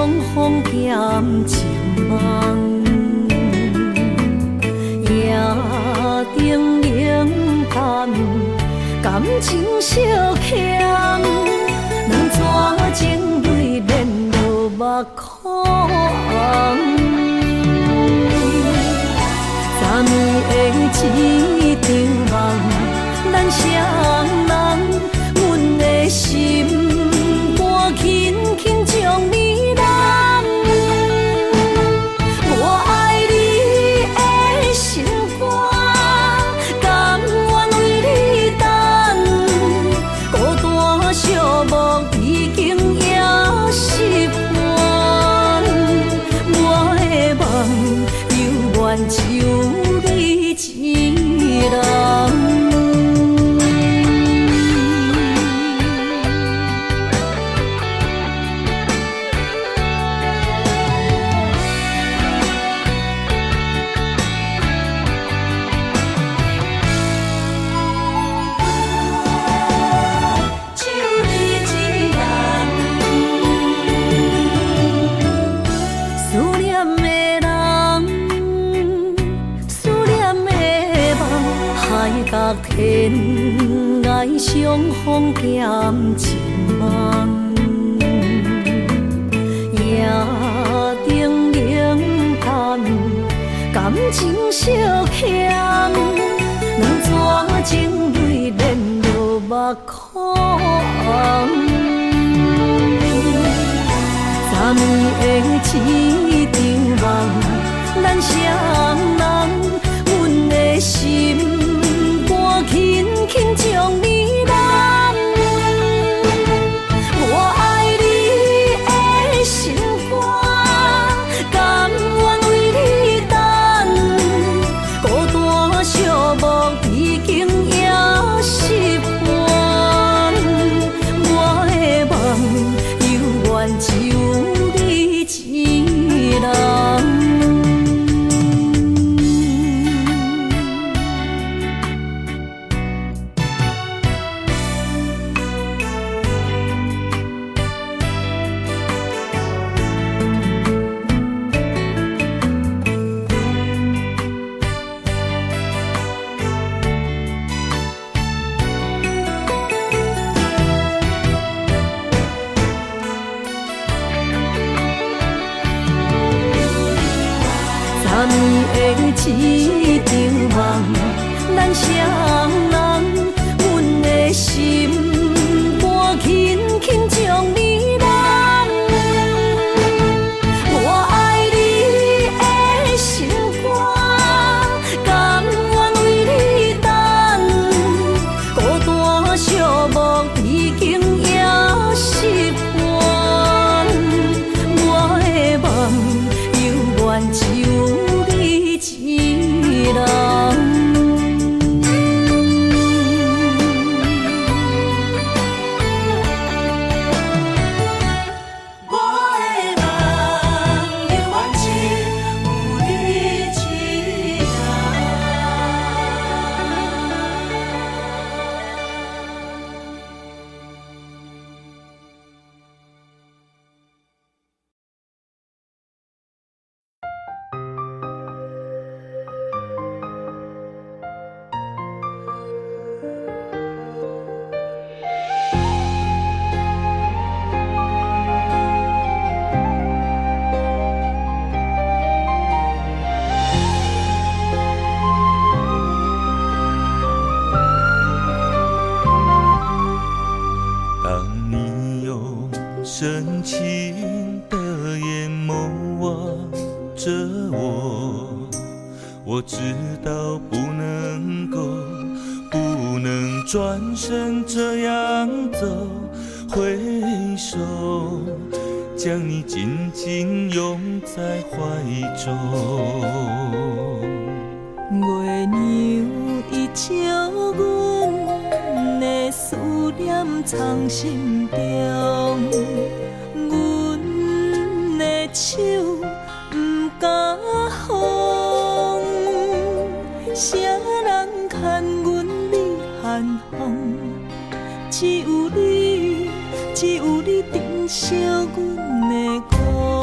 相逢兼情夢，夜燈冷淡，感情相欠，兩逝情淚連落目眶紅。昨暝的一場夢，咱雙人，阮的心肝輕輕將你攬。我愛你的心肝，甘願為你等，孤單寂寞已經也習慣。我的夢猶原只有你一人。只有你一人。思念的人，思念的夢，海角天涯相逢兼情夢，夜燈冷淡，感情相欠，兩逝情淚連落目眶紅。昨暝的一場夢，咱雙人，阮的心肝輕輕將你攬。我愛你的心肝，甘願為你等，孤單寂寞已經也習慣。我的夢猶原只有你一人。昨暝的一場夢，咱雙人，阮的心肝輕輕將你攬。我愛你的心肝，甘願為你等，孤單寂寞已經也習慣。我的夢猶原只有你一人。我的夢猶原只有你一人。當你用深情的眼眸望着我，我知道不能夠，不能轉身這樣走，揮手將你緊緊擁在懷中。月娘伊笑阮的思念藏心中，阮的手毋敢放，啥人牽阮你寒風？只有你，只有你珍惜阮的光。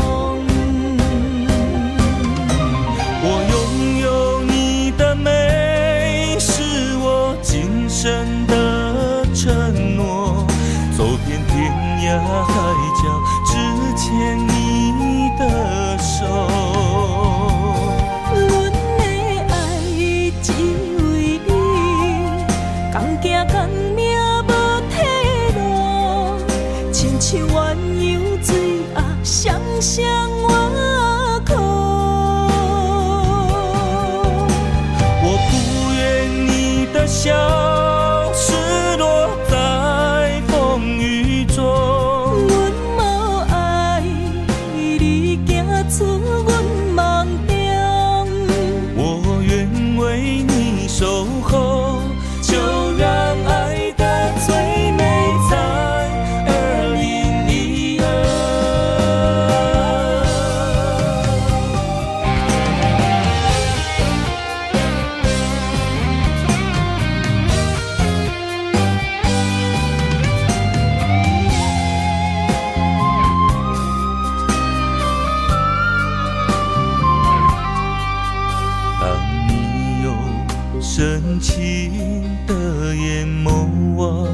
深情的眼眸望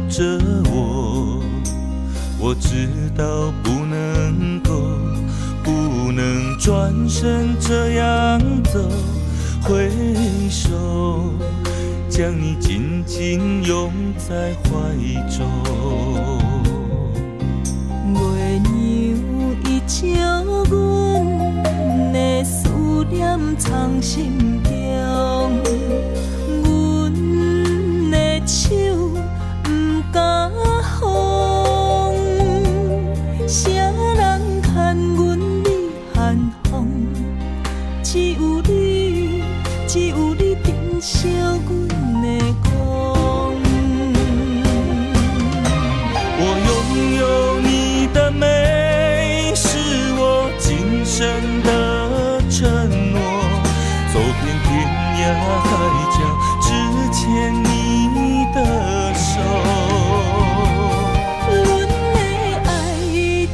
着我，我知道不能夠，不能轉身這樣走，揮手將你緊緊擁在懷中。月娘伊將阮的思念藏心中，阮的手毋敢放，啥人牽阮入寒風？只有你，只有你珍惜阮的光。我擁有你的美，是我今生的承諾，走遍天涯海角，只牽你的手。阮的愛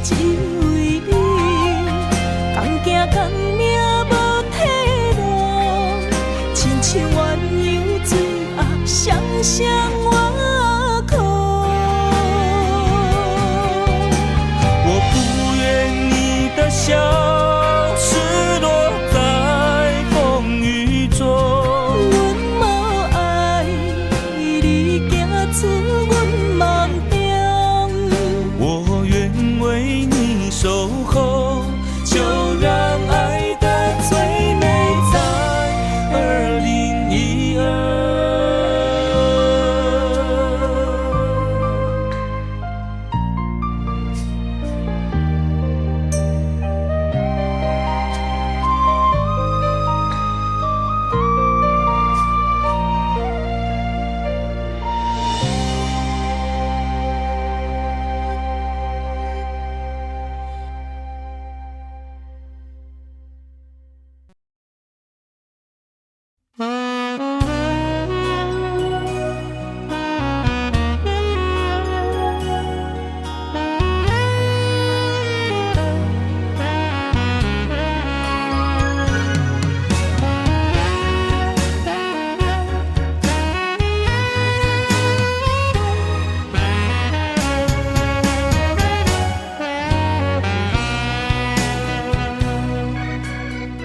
只為你，仝行仝命無退路，親像鴛鴦水仔，雙雙倚靠。我不願你的笑失落在風雨中。阮無愛你行出阮夢中。我願為你守候，就讓愛的最美在2012。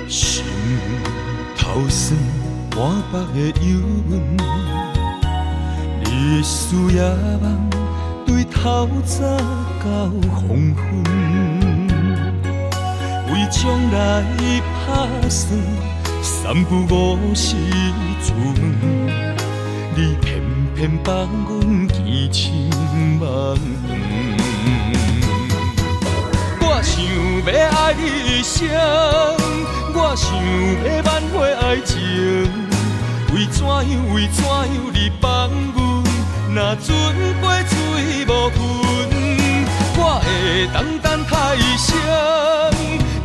心頭酸，滿腹的憂悶，日思夜夢，對透早到黃昏，為將來拍算，三不五時自問，你偏偏放阮痴情夢。我想欲愛你一生，我想欲挽回愛情，為怎樣為怎樣你放阮，若船過水無痕，我會當等太生，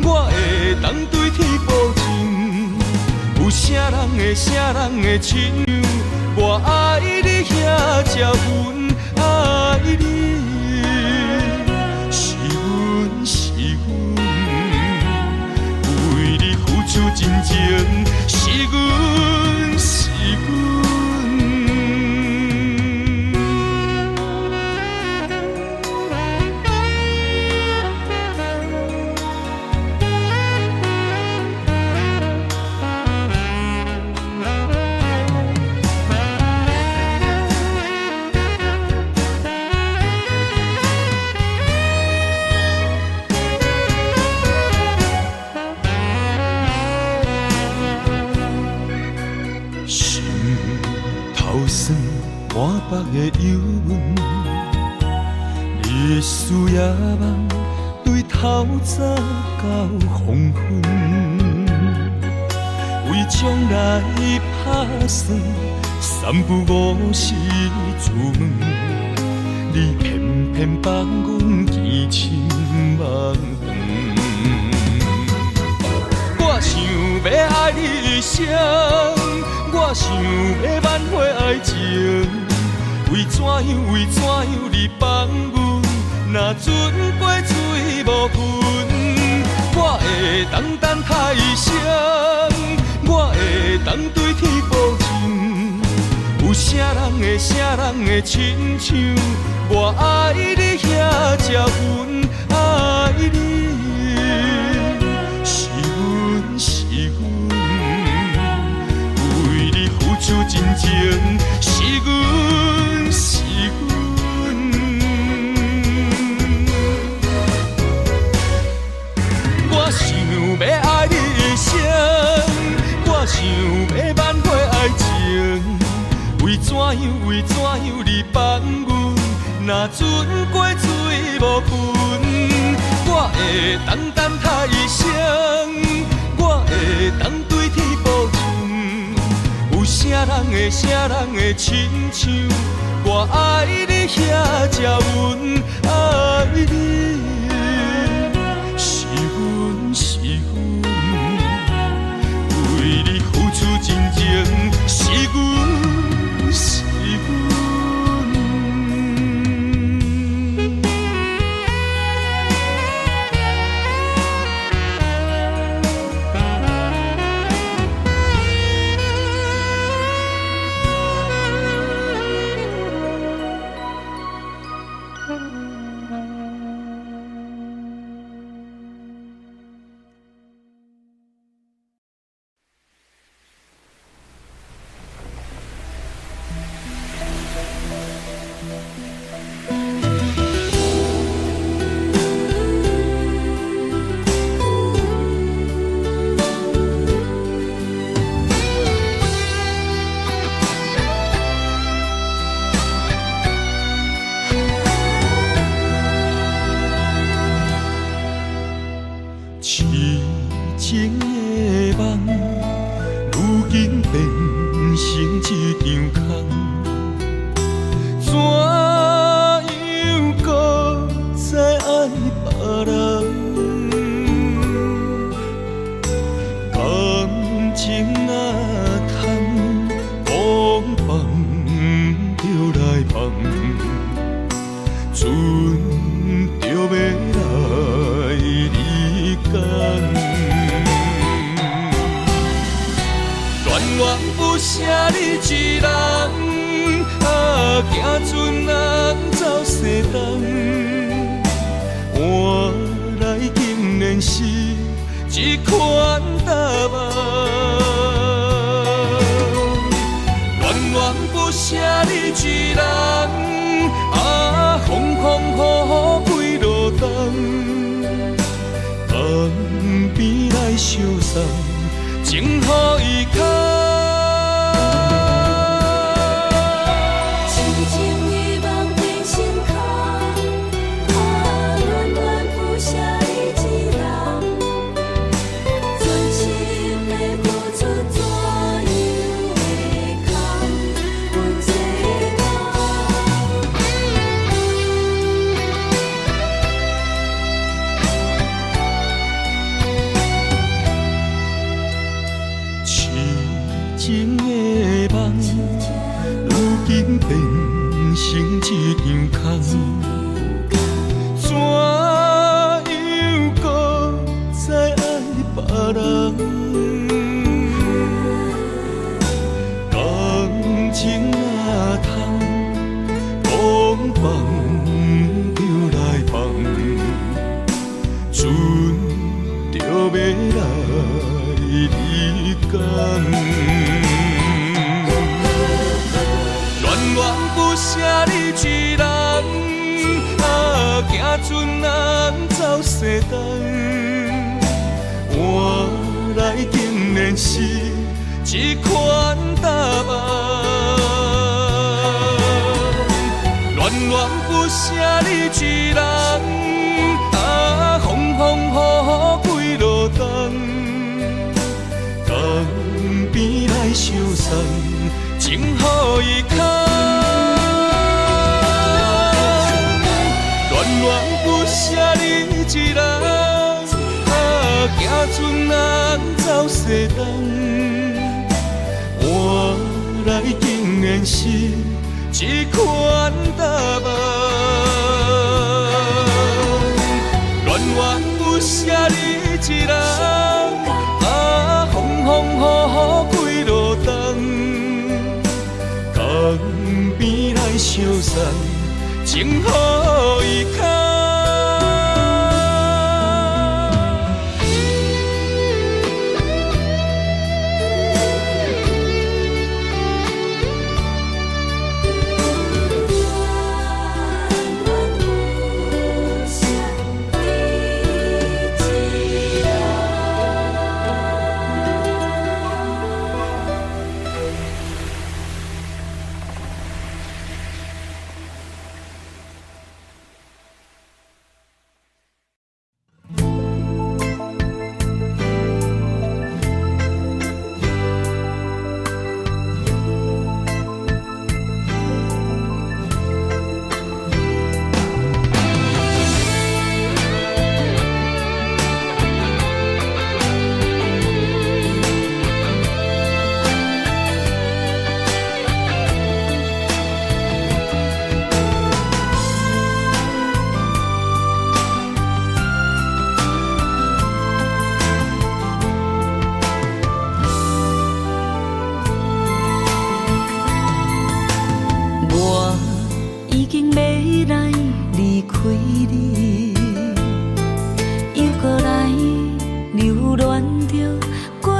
我會當對天保證，有啥人會啥人會親像我愛你遐才阮愛你，是阮是阮。為你付出真情，是阮是阮。心頭酸，滿腹的憂悶，日思夜夢，對透早到黃昏，為將來拍算，三不五時自問，你偏偏放阮痴情夢。我想欲愛你一生，我想欲挽回愛情，為怎樣為怎樣你放阮，若船過水無痕，我會當等太生，我會當對天保證，會啥人會親像我愛你遐才阮愛你？是阮是阮，為你付出真情，是阮是阮。我想欲愛你一生，我想欲挽回愛情，為怎樣為怎樣你放阮，若准過水無份，我會當等他一生，我會當對天保證，有啥人會啥人會親像我愛你遐才阮愛你？是阮是阮，為你付出真情，是阮是阮。痴情的夢，如今變成一場空。怎樣閣再愛別人？感情若通講放就來放，船著欲來離港。恋戀不捨你一人，啊，行船人走西東，換來竟然是這款答案。戀戀不捨你一人，啊，風風雨雨幾落冬，江邊來相送，情予伊空。痴情的夢變成空，啊，恋戀不捨你一人，全心的付出怎樣會空？阮世人。痴情的夢，如今變成一場空。怎樣閣再愛別人？感情若通講放就來放，船著欲來離港。戀戀不捨你一人，啊，行船人走西東，換來竟然是這款答案。戀戀不捨你一人，啊，風風雨雨幾落冬，江邊來相送，情予伊空。戀戀不捨你一人，啊，行船人走西東，換來竟然是這款答案。戀戀不捨你一人，啊，風風雨雨幾落冬，江邊相送，情予伊牵。我已經欲來離開你，猶閣來留戀著過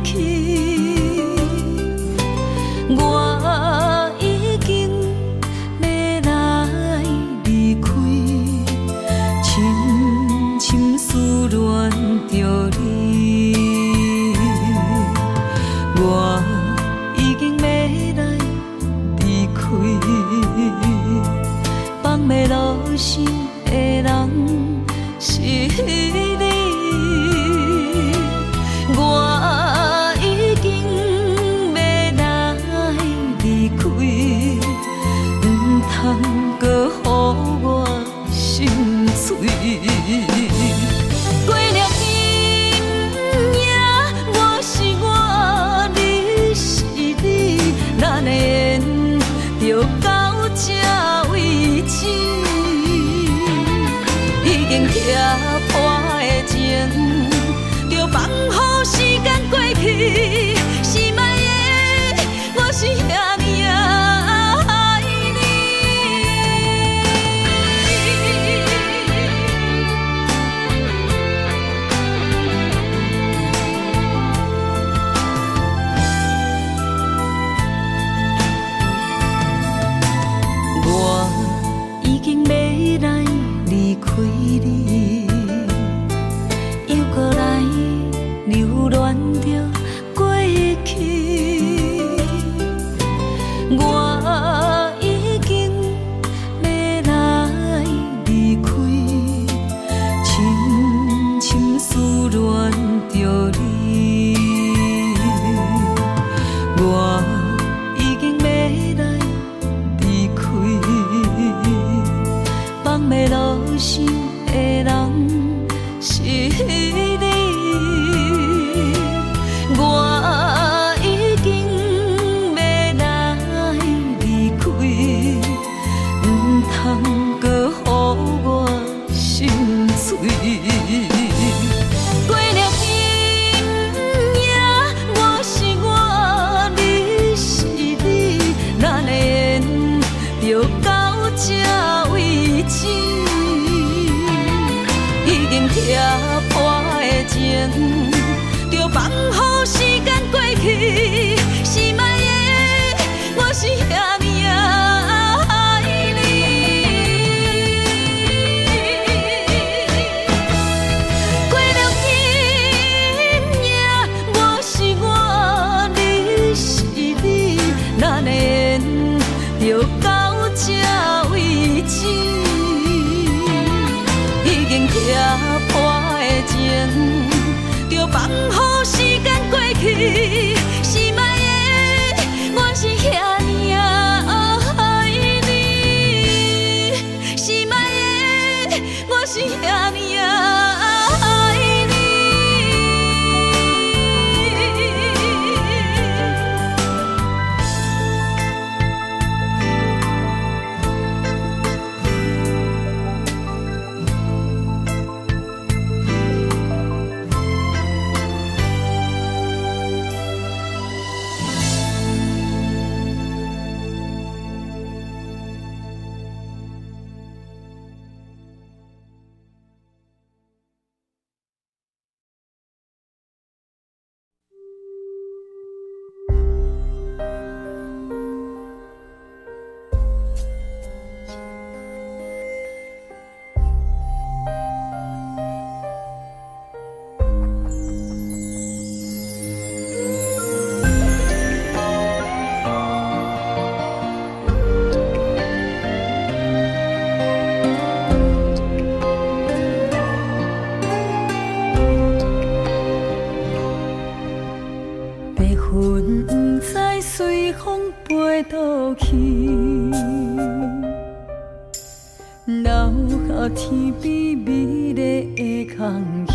去。我已經欲來離開，深深思戀著你。我已經欲來離開，放袂落心的人是你。我已經欲來離開，毋通閣予我心碎。過了今夜，我是我，你是你，咱的緣就到這為止。已經拆破的情，著放予時間過去。是莫的，我是遐爾仔愛你。我已經欲來離開你，猶閣來留戀著過去。我已經欲來離開，深深思戀著你。我已經欲來離開，放袂落心的人是你。我已經欲來離開，毋通閣予我心碎。過了今夜，我是我，你是你，咱的緣就到這為止。已經拆破的情，著放予時間過去。是莫的，我是遐爾仔愛你。過了今夜，我是我，你是你，咱的緣就到這為止。已經拆破的情，著放予時間過去。是莫的，我是遐爾仔愛你。是莫的，我是遐爾仔愛你。云毋知隨風飛倒去，留予天邊美麗的空虛。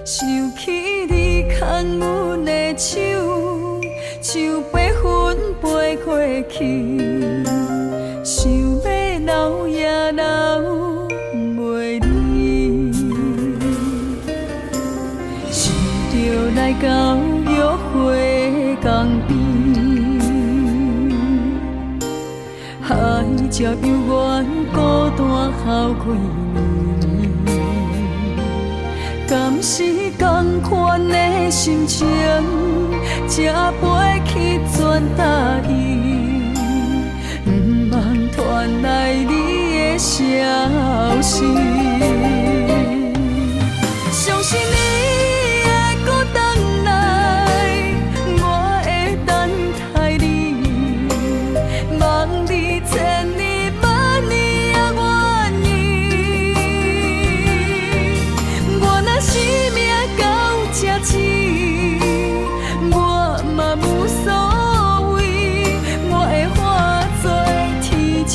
想起你牽阮的手，像白雲飛過去，想欲留也留袂離。想著來到約會江邊，海角猶原孤單好幾年。敢是仝款的心情，才飛去全台伊，毋茫傳來你的消息。相信你會閣轉來，我會等待你，望你千年萬年也願意。我若生命到這止，我嘛無所謂，我會化做天使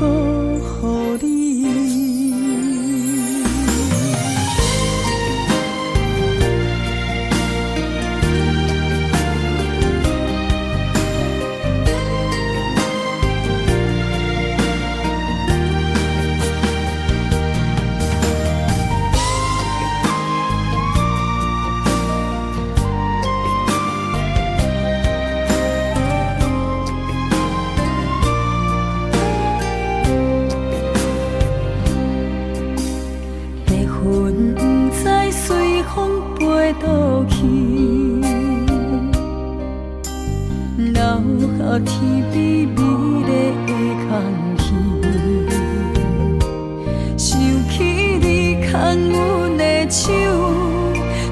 保護你。白雲毋知隨風飛倒去，留予天邊美麗的空虛。想起你牽阮的手，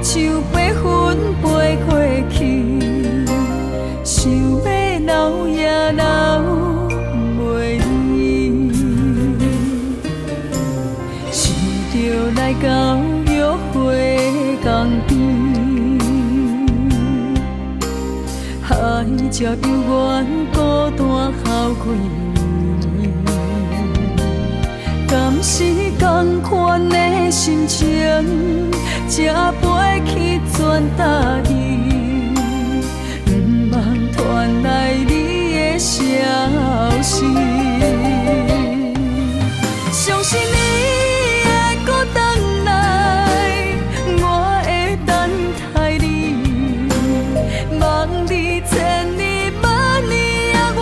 像白雲飛過去，想欲留也留袂離。想著來到約會江邊，海角猶原孤單好幾年。敢是仝款的心情，才飛去全台伊，毋茫傳來你的消息。相信你會閣轉來，我會等待你，望你千年萬年也願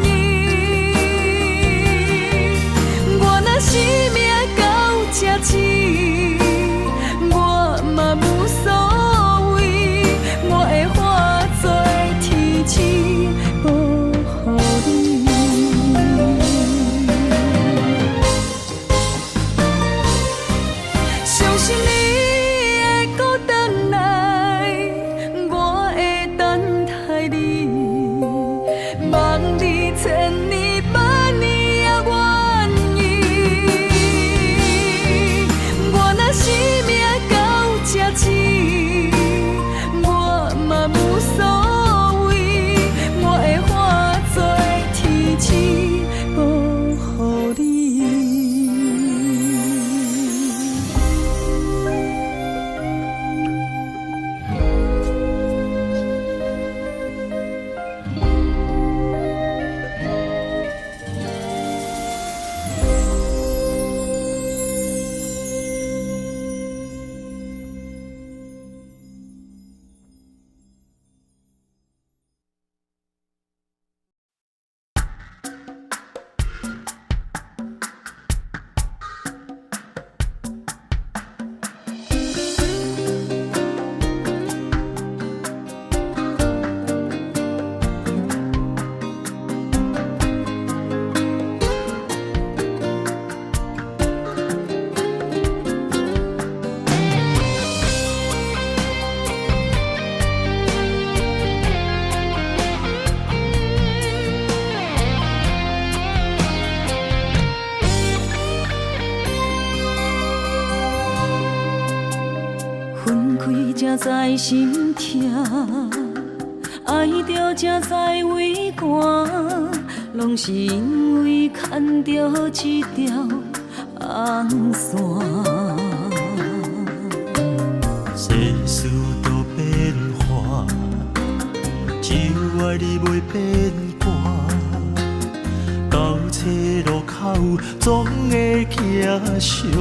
意。我若生命到這止，我嘛無所謂，我會化做天使保護你。相信你會閣轉來，我會等待你，望你千年萬年也願意。我若生命到這止，我嘛無所謂，我會化做天使保護你。分開才知心疼。疼，愛著才知畏寒，攏是因為牽著這條紅線。世事都變化，只有愛你袂變卦。到這路口，總會行相倚。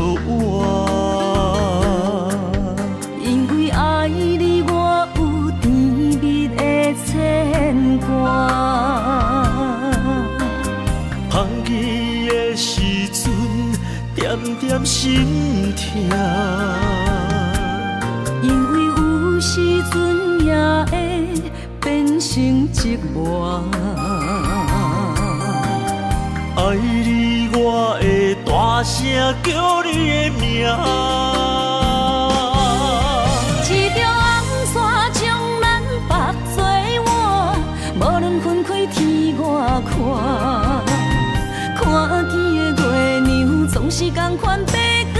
因為愛你，我有甜蜜的牽掛。芳期的時陣，點點心疼。因為有時陣也會變成折磨。愛你，我會大聲叫你的名。一條紅線將咱縛做伴，無論分開天外闊，看見的月娘總是仝款白光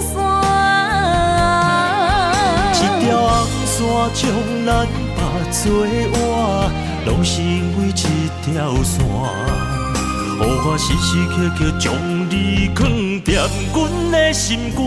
線。這條紅線將咱縛做伴，攏是因為這條線，予我時時刻刻將你囥佇阮的心肝。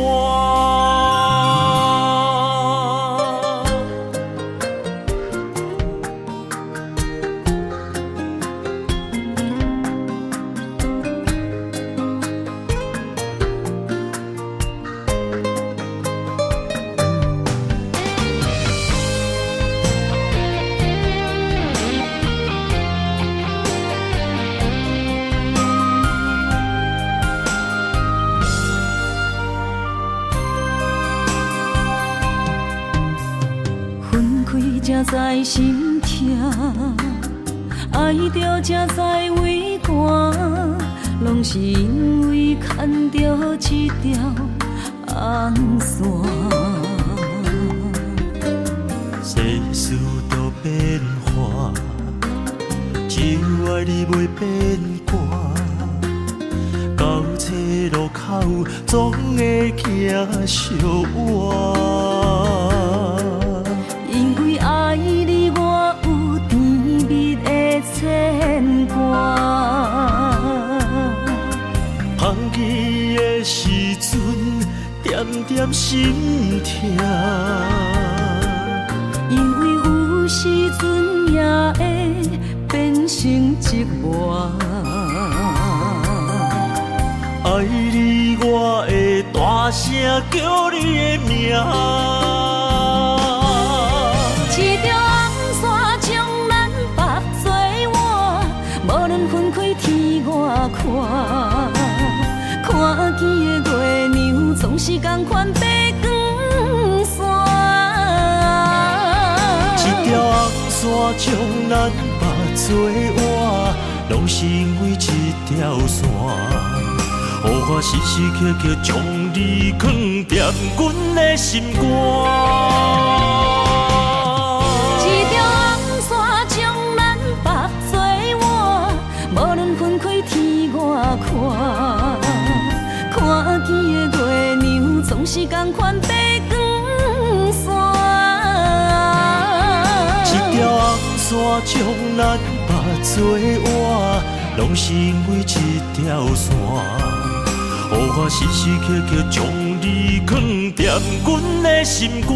分開才知心疼，愛著才知畏寒，攏是因為牽著這條紅線。世事都變化，只有愛你袂變卦。到這路口，總會行相倚。因為愛你，我有甜蜜的牽掛。芳期的時陣，點點心疼。因為有時陣也會變成折磨。愛你，我會大聲叫你的名。這條紅線將咱縛做伴，無論分開天外闊，看見的月娘總是仝款白光線。這條紅線將咱縛做伴，攏是因為這條線，予我時時刻刻將你囥佇阮的心肝。這條紅線將咱縛做伴，無論分開天外闊，看見的月娘總是仝款白光線。這條紅線將咱縛做伴，攏是因為這條線，予我時時刻刻將你囥佇阮的心肝。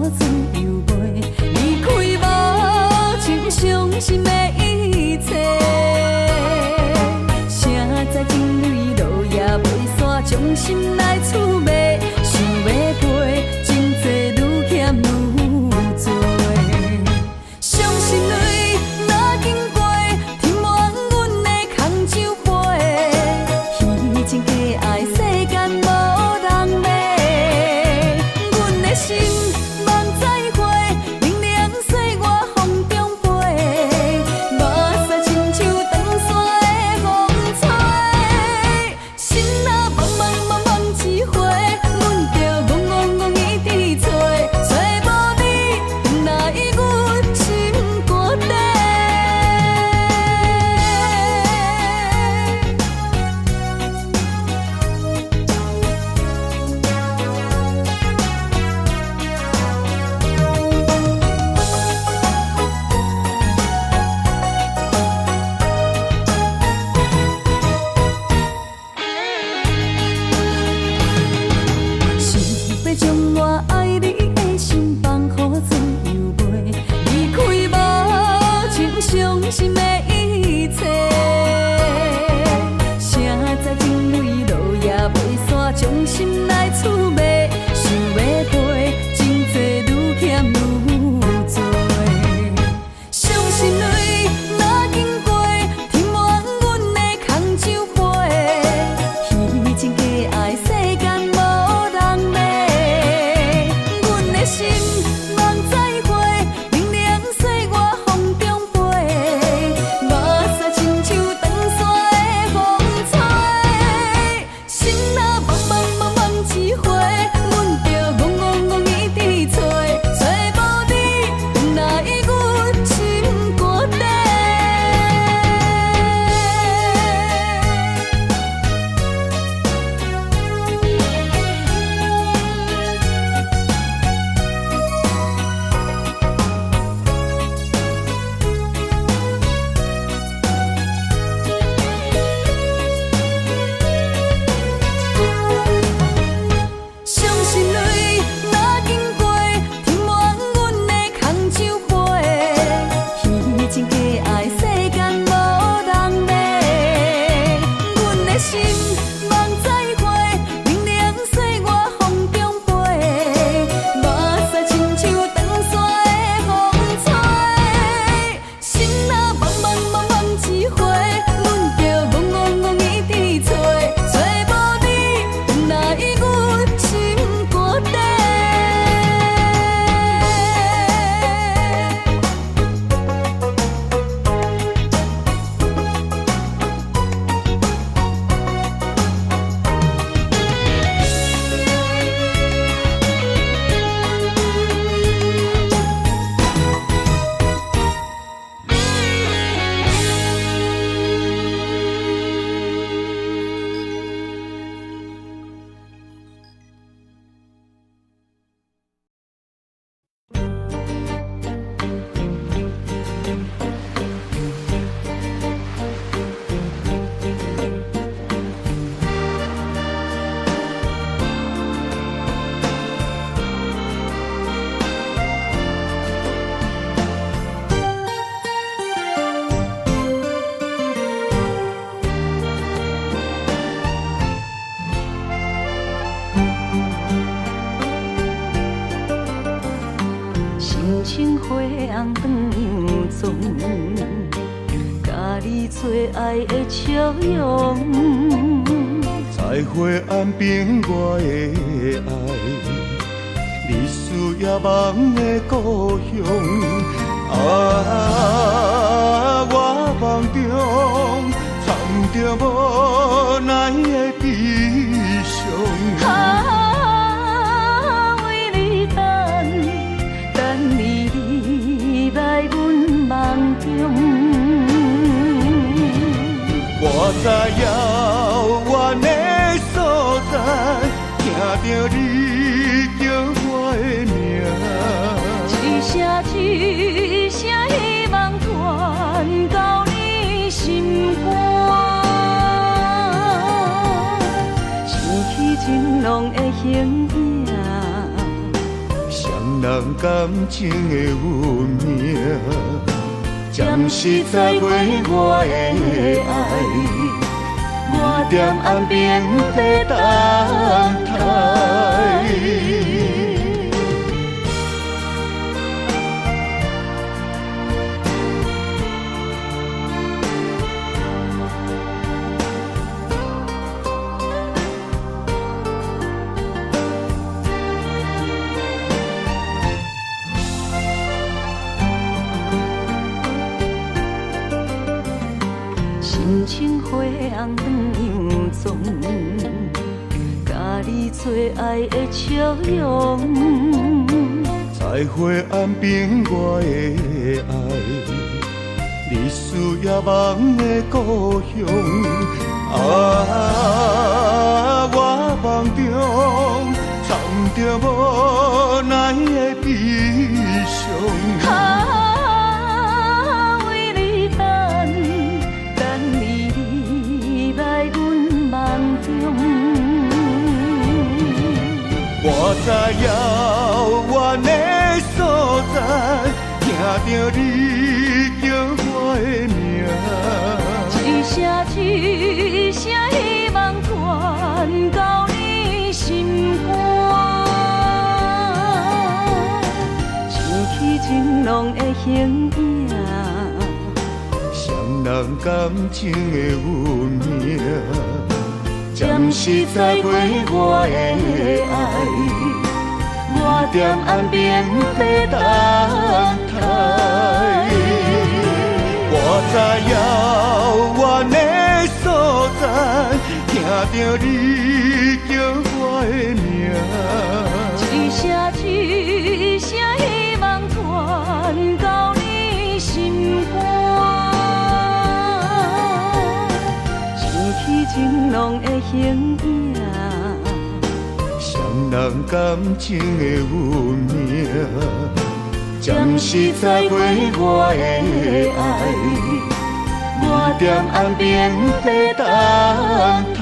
予自由飛，離開無情傷心的一切。誰知情淚落也袂散，將心來出賣，想欲飛，情濟愈欠愈濟。傷心淚若經過，填滿阮的空酒杯。虛情假愛世間無人買，阮的心夢再會，冷涼歲月風中飛，目屎親像斷線的風吹，心若茫茫茫茫一回，阮著戆戆戆一直揣，揣無你轉來阮心肝底。想欲將我愛你的心放予自由飛，離開無情傷心的一切。誰知情淚落也袂散，將心來出賣，想欲飛，情濟愈欠愈濟。傷心淚若經過，填滿阮的空酒杯。虛情假愛世間無人買，阮的心夢再會，冷涼歲月風中飛，目屎親像斷線的風吹，心若茫茫茫茫一回，阮著戆戆戆一直揣，揣無你轉來阮心肝底。傷心淚若經過，填滿阮的空酒杯。虛情假愛世間無人買，阮的心夢再會，冷涼歲月風中飛，目屎親像斷線的風吹，心若茫茫茫茫一回，阮著戆戆戆一直揣，揣無你轉來阮心肝底。心情花紅轉樣妝，佮你做愛的笑容。在彼岸邊，我的愛，日思夜夢的故鄉。啊，我夢中藏著無奈的悲傷。啊，為你等，等你你來阮夢中。我在遙遠的所在，聽著你叫我的名。一聲一聲希望傳到你心肝，想起情濃的形影，誰雙人感情的運命，暫時載過我的愛，你踮岸邊在等待。親像花紅轉洋妝，佮你最愛的笑容。在花岸邊，我的愛，你思夜夢的故鄉。啊，我夢中藏著無奈的悲傷。啊，為你等，等你來阮夢中。我在遙遠的所在，聽著你叫我的名。一聲一聲希望傳到你心肝，想起情濃的形影。雙人感情的運命，暫時載過我的愛，我踮岸邊在等待。我在遙遠的所在，聽著你叫我的名。一聲一聲希望傳到你心肝，想起情濃的形影。雙人感情的運命，暫時載過我的愛，我踮岸邊在等待。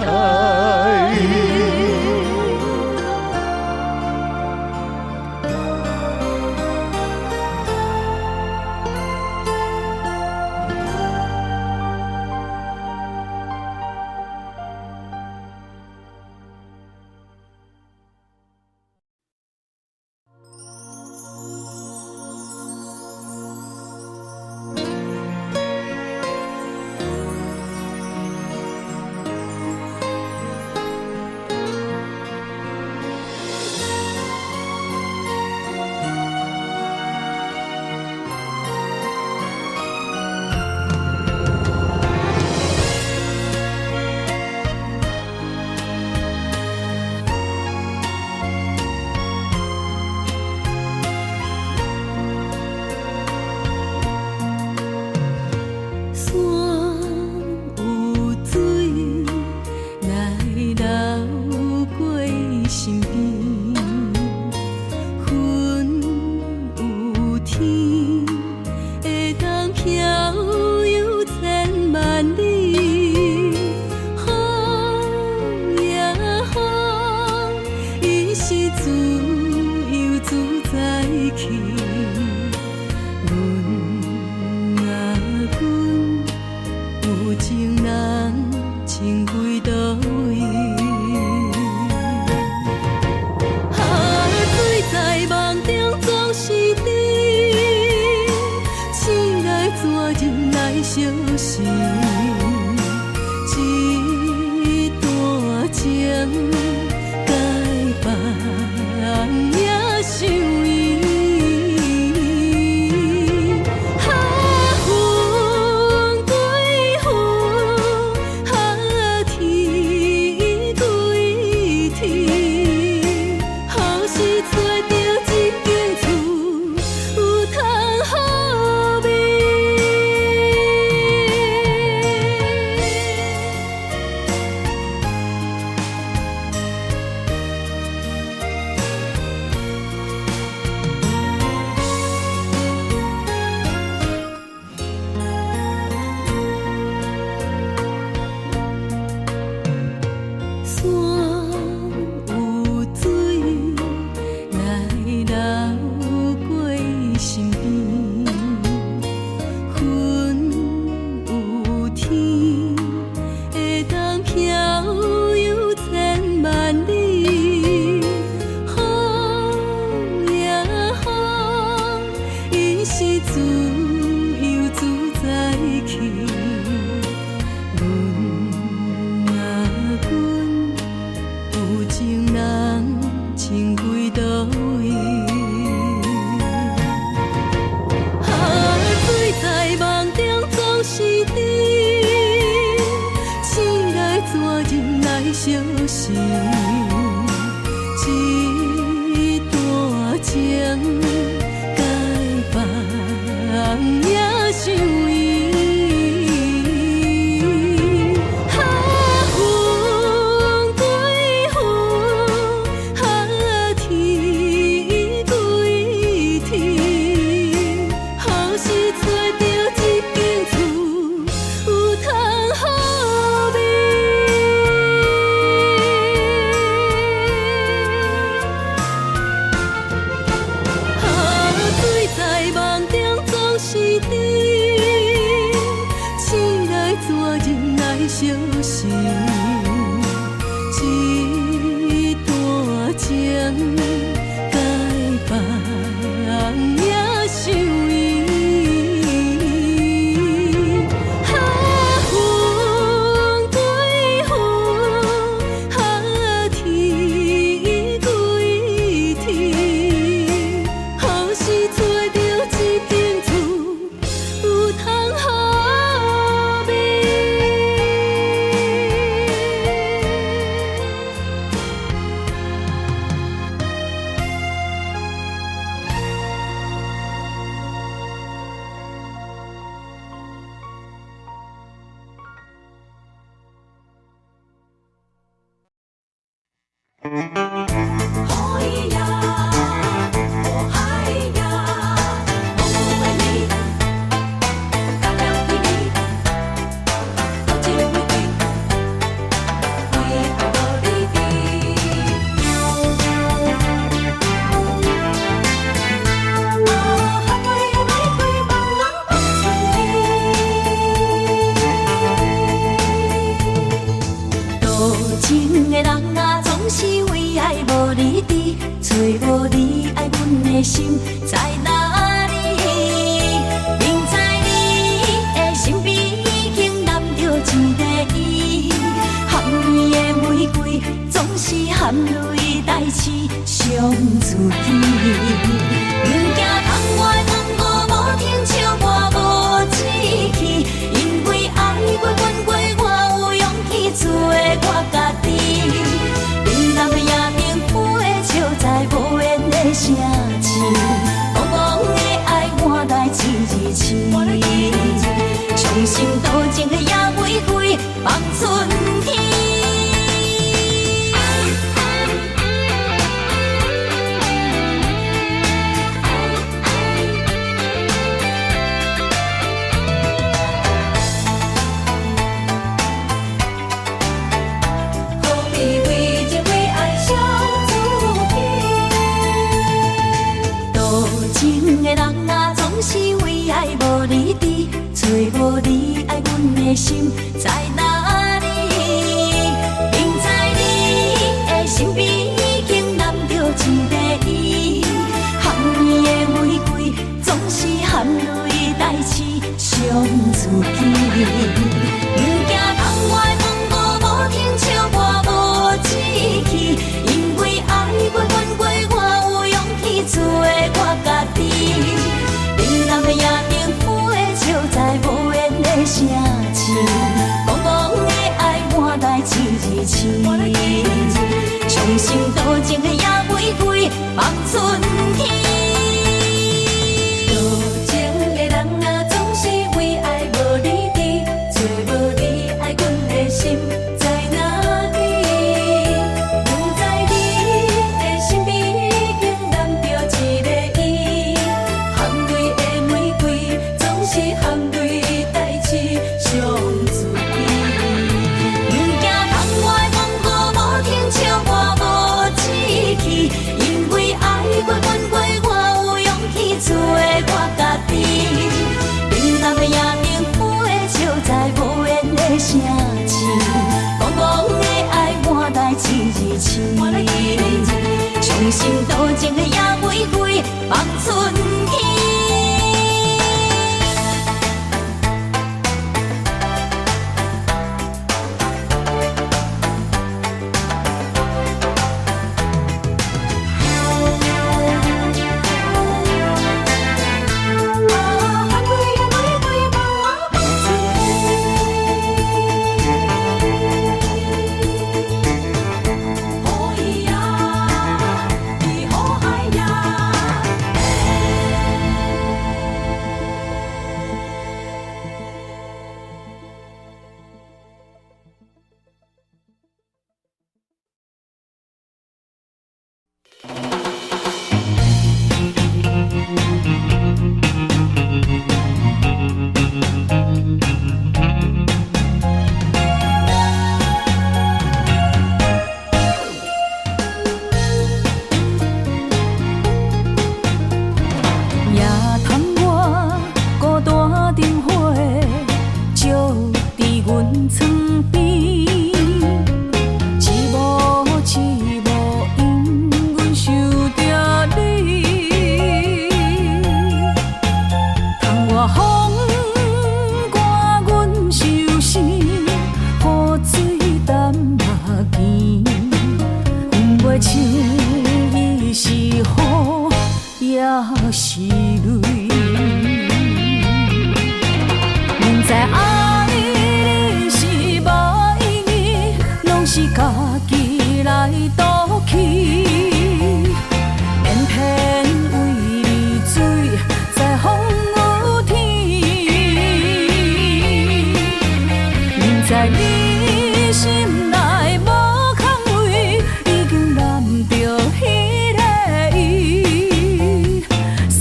山有水來流過身邊，雲有天會當飄遊千萬里。風呀風，伊是自由自在去。阮啊阮，有情人情歸佗位？啊，水在夢中總是甜，醒來怎忍來相思？這段情該放也傷伊。是一段情，共别人也相依。啊，云归云，啊，天歸天，予是揣著一間厝，有通好眠。啊，醉在夢中總是甜，醒來怎忍來相思？一段情，共別人也相依。啊，雲歸雲，啊，天歸天，予是揣著一間厝，有通好眠。哎呀，哦哎呀，无的你，甲了彼你，多情玫瑰，为爱无你伫。啊，含泪的玫瑰，望人放春天。多情的人啊，總是為愛無你佇，揣無你愛阮的心在哪裡？明知你的身邊已經攬著一个伊，含淚的玫瑰總是含淚代志傷自己。毋驚窗外風雨無停，笑我無志氣，因為愛過恨過，我有勇氣做我家己。檳榔的夜燈飛笑在無緣的城市，戇戇的愛換來一日痴，傷心多情的野玫瑰放春天。何必為情為愛傷自己？多情的人啊，總是為愛無你佇，揣無你愛阮的心在哪裡？明知你的身邊已經攬著一個伊，含淚的玫瑰總是含淚代志傷自己。毋驚窗外風雨無停，笑我無志氣，因為愛過恨過，我有勇氣做我家己。檳榔的夜燈飛笑在無緣的城市，戇戇的愛換來一日痴，傷心多情的野玫瑰放春天。多情的人啊，總是為愛無你佇，揣無你愛阮的心在哪裡？明知你的身邊已經攬著一個伊，含淚的玫瑰總是含淚代志傷自己。毋驚窗外風雨無停，笑我無志氣，因為愛過恨過，我有勇氣做我家己。檳榔的夜燈飛笑在無緣的城市，戇戇的愛換來一日痴，傷心多情的野玫瑰放春天。啊，含淚的玫瑰望我放春天。也是淚。明知愛你是無意義，攏是家己來賭氣，偏偏為你醉在風雨天。明知你心內無空位，已經攬著彼個伊，山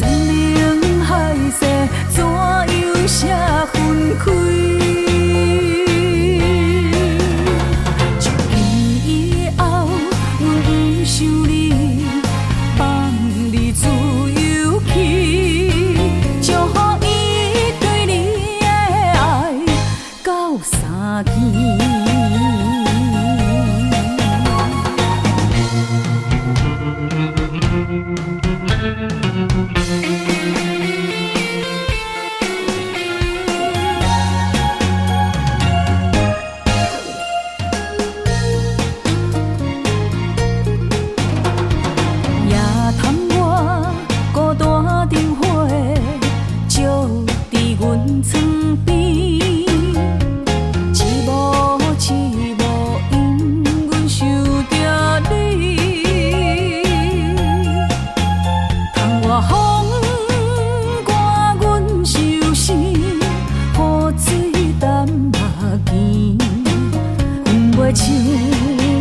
盟海誓怎樣寫分開？從今以後，阮毋想你，放你自由去，祝予伊對你的愛到三更。夜探我孤單燈火，照佇阮床邊，一幕一幕因阮想著你。窗外風寒，阮相思，雨水澹目墘，分袂清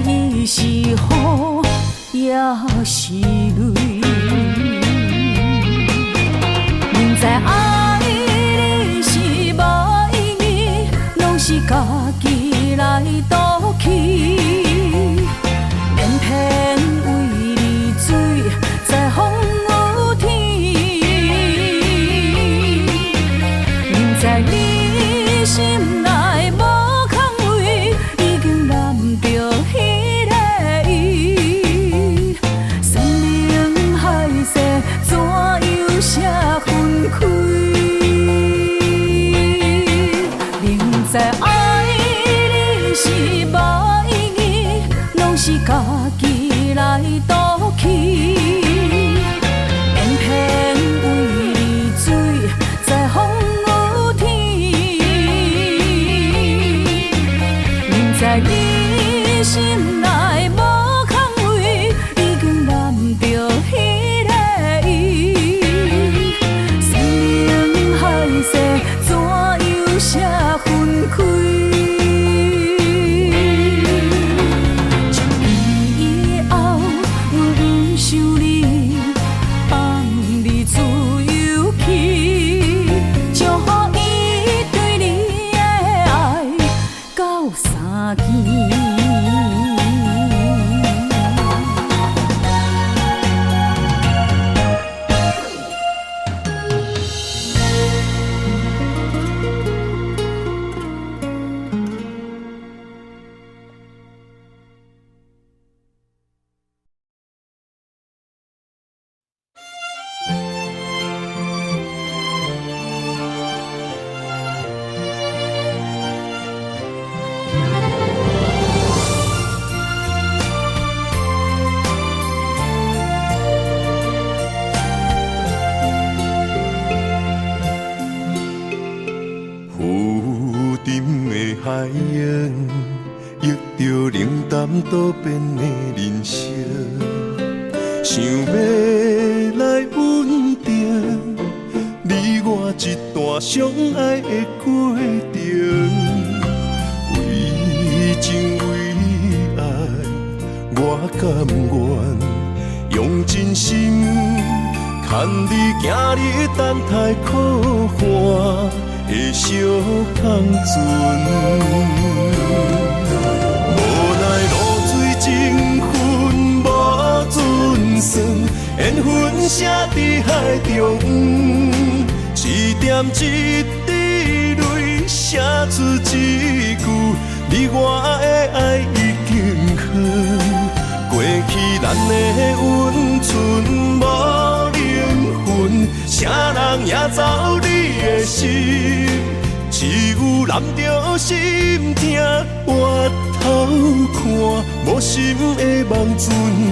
伊是雨也是淚。明知愛你是無意義，攏是家己來賭氣，偏偏為你醉在風雨天。明知你心內無空位，已經攬著彼個伊，山盟海誓怎樣寫分開？明知愛你是無意義，攏是家己來賭氣，偏偏為你醉在風雨天。明知你心內無空位，已經攬著彼個伊，山盟海誓怎樣寫分開？從今以後，阮毋想你，放你自由去，祝予伊對你的愛到三更。浮沉的海洋，忆著冷淡多變的人生，想欲來穩定你我這段相愛的過程。為情為愛，我甘願用真心牽你行入等待苦寒的小空船。無奈露水情分無準算，緣分寫佇海中，一點一滴淚寫出一句，你我的愛已經遠。過去咱的溫存無靈魂，啥人贏走你的心？只有攬著心疼，回頭看，無心的夢陣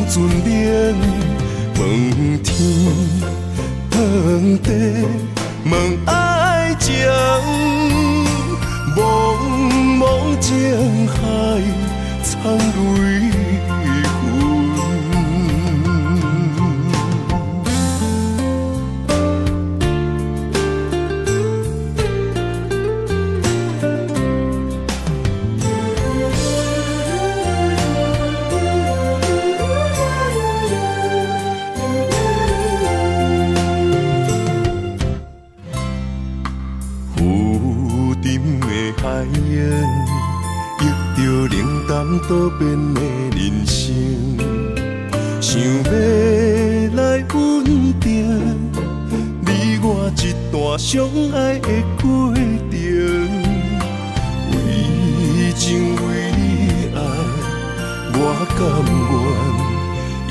陣冷。問天，問地，問愛情，茫茫情海，藏淚痕。浮沉的海湧，忆著冷淡多變的人生，想欲來穩定你我這段相愛的過程，為情為愛，我甘願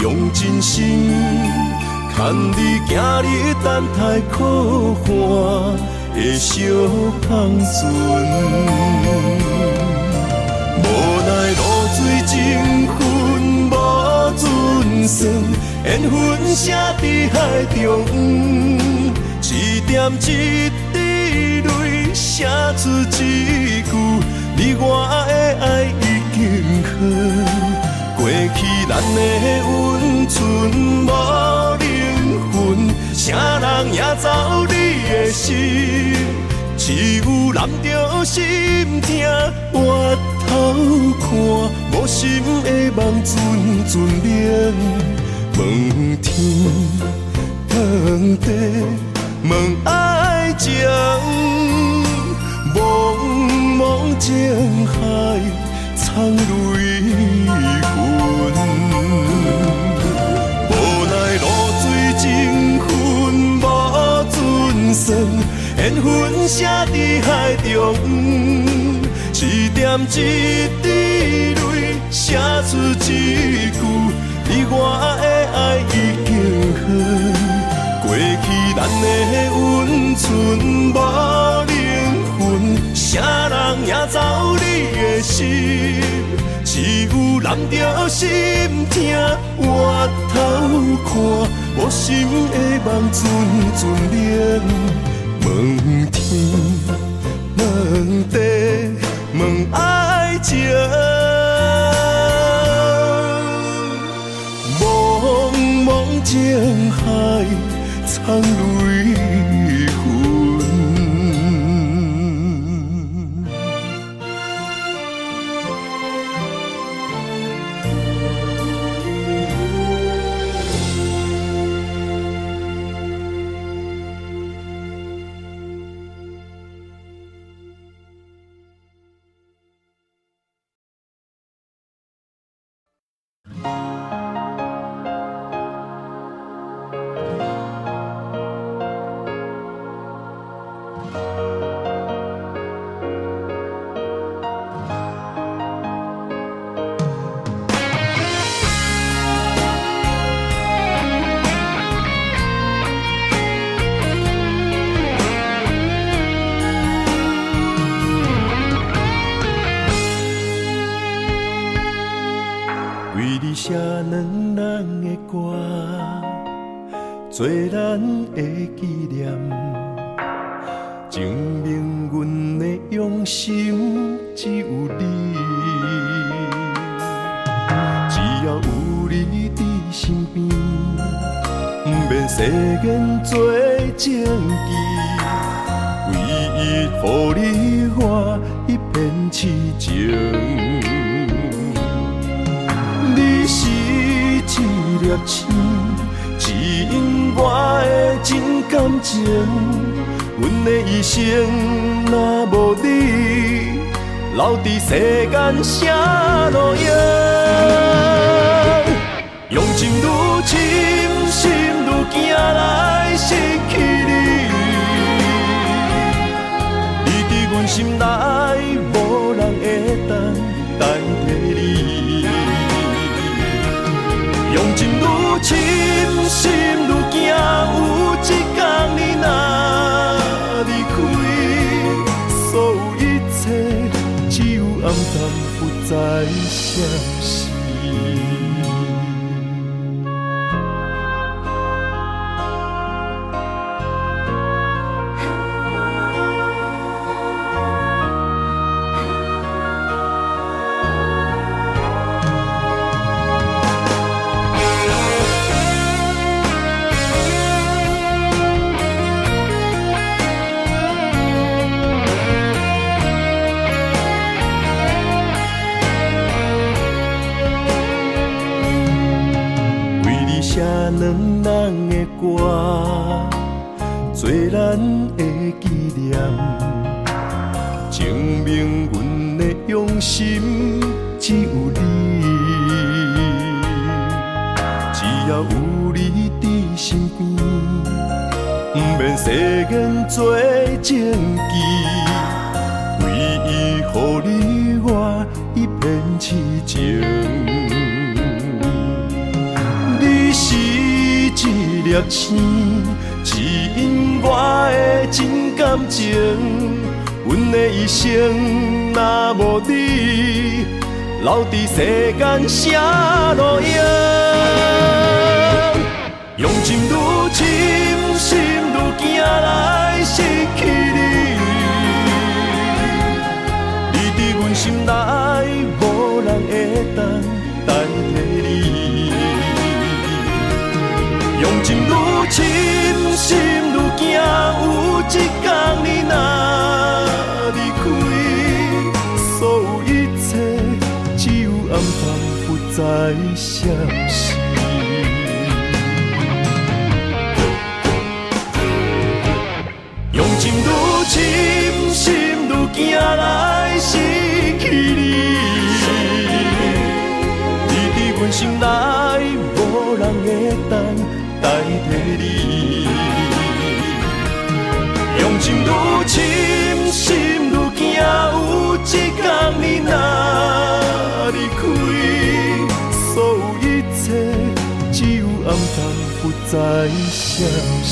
用真心牽你行入等待苦旱的小帆船。無奈露水情分無準算，緣分寫佇海中，一點一滴淚寫出一句，你我的愛已經遠。過去咱的溫存無靈魂，啥人贏走你的心？只有攬著心疼，回頭看，無心的夢陣陣冷。問天，問地，問愛情，茫茫情海，藏淚痕。無奈露水情分無準算，緣分寫佇海中，一點一滴淚寫出一句，你我的愛已經遠。過去咱的溫存無靈魂，啥人贏走你的心？只有攬著心疼，回頭看，無心的夢陣陣冷。問天，問地，問愛情，茫茫情海，藏淚痕。為你寫兩人的歌，做咱的紀念，證明阮的用心只有你。只要有你佇身邊，毋免世間做證據，唯一予你我一片痴情。你是一粒星，指引我的真感情。阮的一生若無你，留佇世間啥路用？用情愈深，心愈驚來失去你。你佇阮心內，無人會當代替你。用情愈深，心愈驚，有一天你若離開，所有一切只有暗淡，不再相識。做咱的紀念，證明阮的用心只有你。只要有你佇身邊，毋免誓言做證據，唯一予你我一片痴情。你是一粒星，指引我的真感情。阮的一生若無你，留佇世間啥路用？用情愈深，心愈驚來失去你。你佇阮心內，無人會當代替你。用情愈深，心愈驚，有一天你若離開，所有一切只有暗淡，不再閃爍。用情愈深，心愈驚來失去你。你佇阮心內，無人會當代替你。用情愈深，心愈驚，有一天你若離開，所有一切只有暗淡，不再閃爍。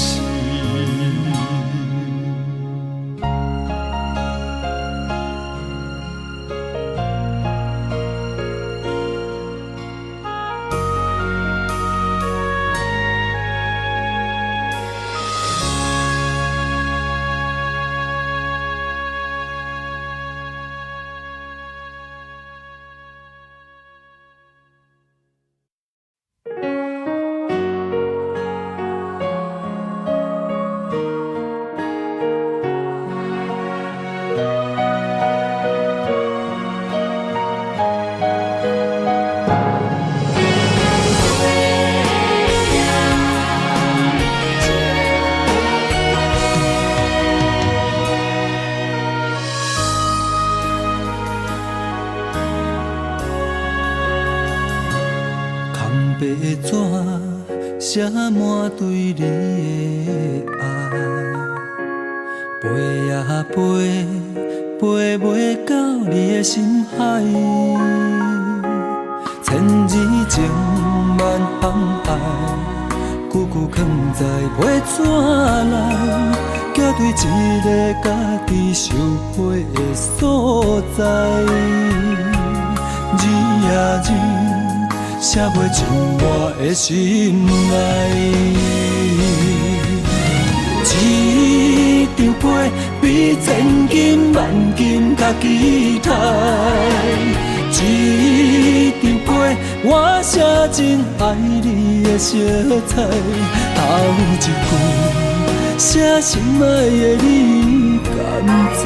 空白紙寫滿對你的愛，飛啊飛，飛袂到你的心海。千字情萬行愛，句句囥在批紙內，寄對一个家己受批的所在。字啊字，寫袂進我的心內。一張批比千金萬金較期待，一張批我寫真愛你的色彩，頭一句寫心愛的你敢知？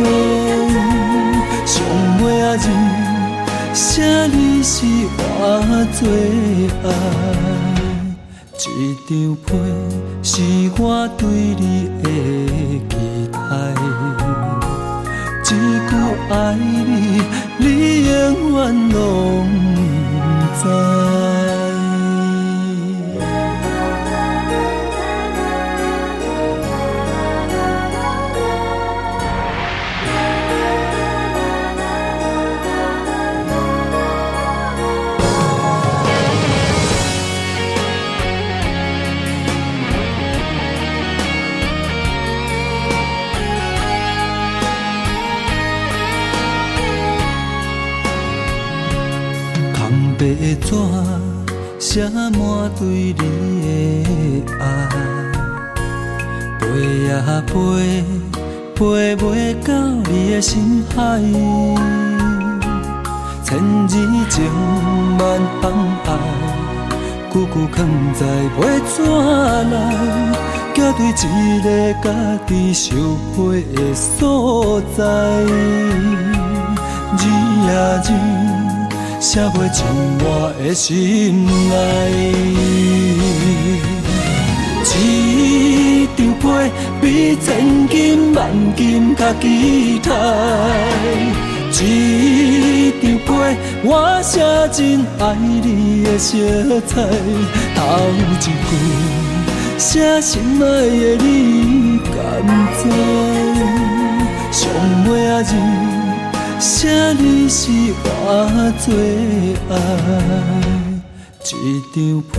上尾仔字寫你是我最愛。一張批是我對你的期待，一句愛你，你永遠攏不知。空白紙寫滿對你的愛，飛啊飛，飛袂到你的心海。千字情萬行愛，句句囥在批紙內，寄對一个家己受批的所在。字啊字，寫袂進我的心內。一張張批比千金萬金較期待。這張批我寫真愛你的色彩，頭一句寫心愛的你敢知？上尾仔字寫你是我最愛。這張批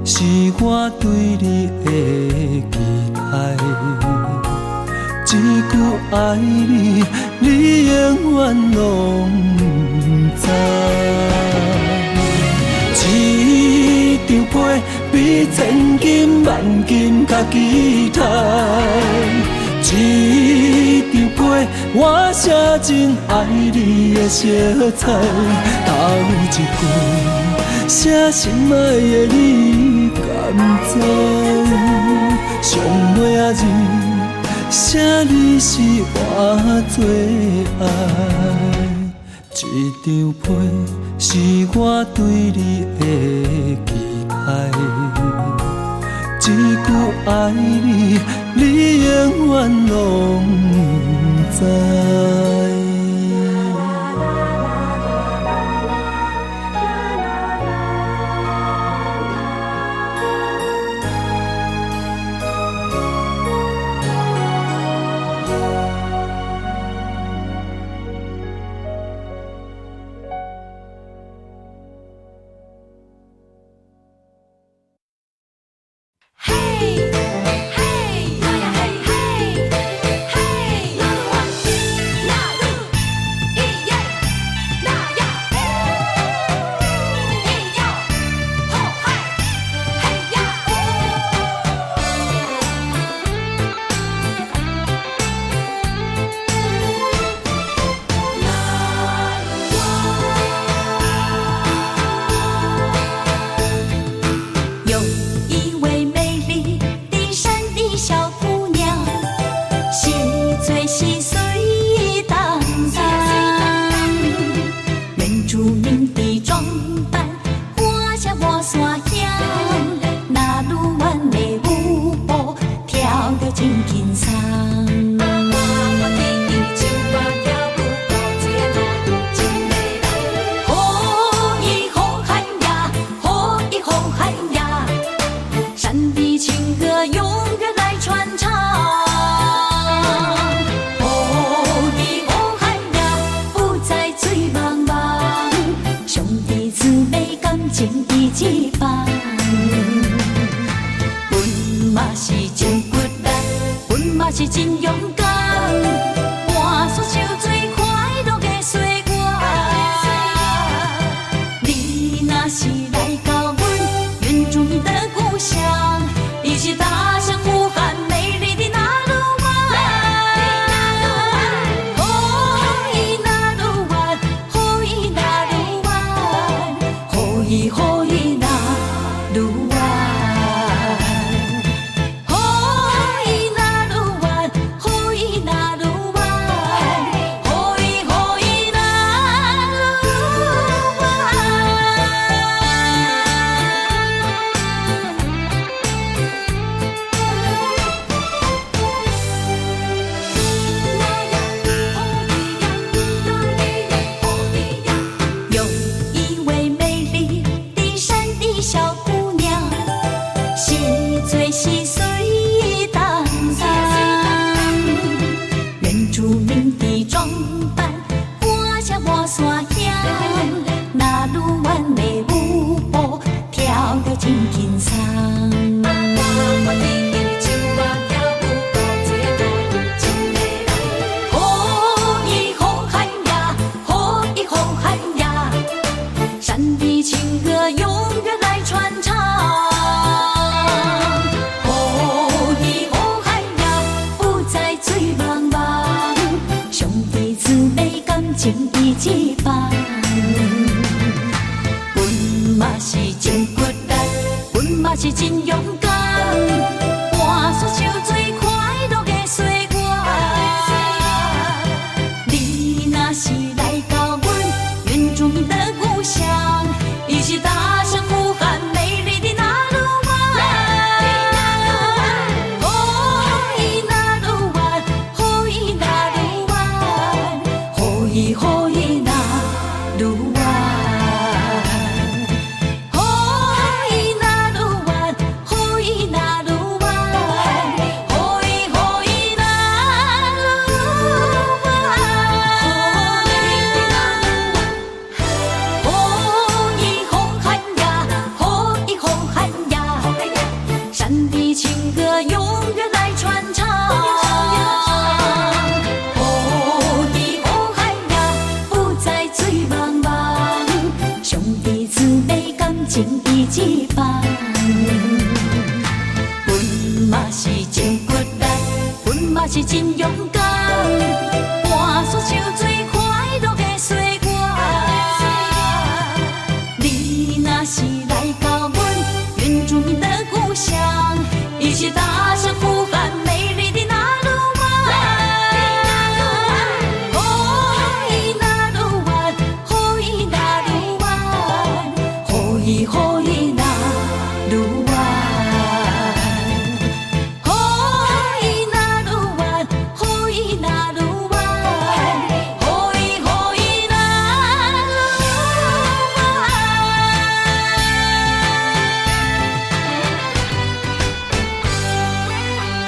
是我對你的期待，這句愛你，你永遠攏毋知。這張批比千金萬金較期待，這張批我寫真愛你的色彩，頭一句寫心愛的你敢知？上尾仔字寫你是我最愛。這張批是我對你的期待，這句愛你，你永遠攏毋知。 有一位美麗的山裡小姑娘，是最細水當當，原住民的裝扮，我像我山鄉，那魯灣的舞步跳得真輕鬆。吼咿吼嗨呀，吼咿吼嗨呀，山的情歌永遠來傳唱。吼咿吼嗨呀，不再醉茫茫，兄弟姊妹感情一起放。阮嘛是真骨力，阮嘛是真勇敢，跋山涉水快樂的歲月。你若是來到阮原住民的故鄉，一起大聲呼喊美麗的那魯灣。吼咿那魯灣，吼咿那魯灣，吼咿吼咿那魯灣。吼咿那魯灣，吼咿那魯灣，吼咿吼咿那魯灣。有一位美麗的山裡小姑娘，是最細水當當，原住民的裝扮，我像我山鄉，那魯灣的舞步跳得真輕鬆。吼咿吼嗨呀，吼咿吼嗨呀，山的情歌永遠來傳唱。吼咿吼嗨呀，不再醉茫茫，兄弟姊妹感情一起放。阮嘛是真骨力，阮嘛是真勇敢，跋山涉水快樂的歲月。你若是來到阮原住民的故鄉，一起大聲呼喊美麗的那魯灣。吼嘛是真勇敢，换煞像水快樂的歲月。你若是來到阮原住民的故鄉，一起大聲呼喊美麗的那魯灣。吼咿那魯灣，吼咿那魯灣，吼咿吼咿那魯灣。吼咿那魯灣，吼咿那魯灣，吼咿吼咿那魯灣。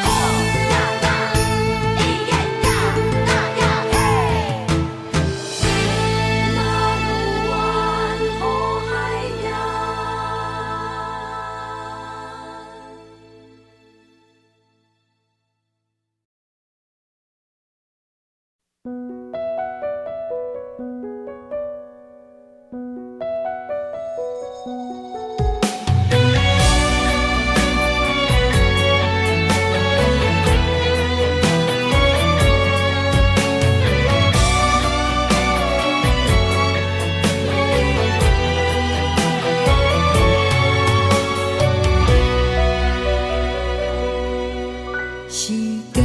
吼呀呀，咿耶呀，那呀嘿，那魯灣吼海洋。時間